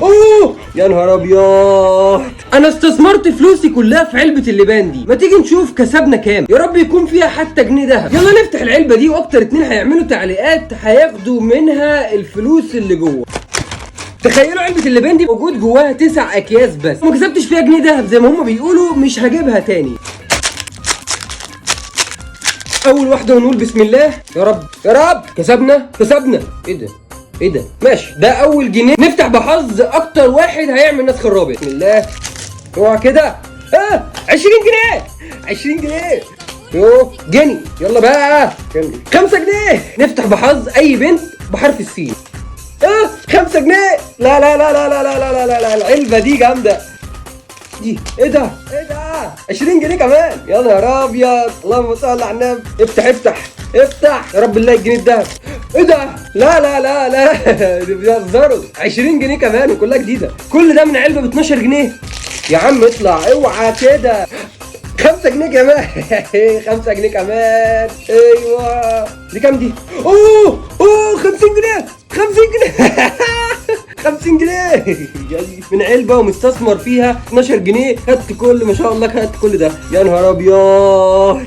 اوه يا نهار ابيض، انا استثمرت فلوسي كلها في علبة اللبان دي. ما تيجي نشوف كسبنا كام؟ يا رب يكون فيها حتى جنيه ذهب. يلا نفتح العلبة دي، واكتر اتنين هيعملوا تعليقات هياخدوا منها الفلوس اللي جوه. تخيلوا علبة اللبان دي موجود جواها 9 اكياس بس، ما كسبتش فيها جنيه ذهب زي ما هم بيقولوا، مش هجيبها تاني. اول واحدة ونقول بسم الله، يا رب يا رب. كسبنا كسبنا. ايه ده ايه ده؟ ماشي، ده اول جنيه. نفتح بحظ اكتر واحد هيعمل نسخ الرابط. بسم الله، اوعى كده. 20 جنيه، 20 جنيه، يوه جنيه. يلا بقى، كام دي؟ 5 جنيه. نفتح بحظ اي بنت بحرف السين. 5 جنيه. لا لا لا لا لا لا لا لا لا، العلبة دي جامدة دي. ايه ده ايه ده؟ 20 جنيه كمان. يا نهار ابيض، اللهم صل على النبي. افتح افتح افتح يا رب نلاقي الجنيه الدهب. ايه ده؟ لا لا لا لا، دي بيهزروا. 20 جنيه كمان وكلها جديدة. كل ده من علبة ب 12 جنيه. يا عم اطلع، اوعى كده. 5 جنيه كمان، 5 جنيه كمان. ايوه دي كام دي؟ اوه اوه، 50 جنيه، 50 جنيه، 50 جنيه من علبة ومستثمر فيها 12 جنيه. خدت كل، ما شاء الله، خدت كل ده. يا نهار ابيض.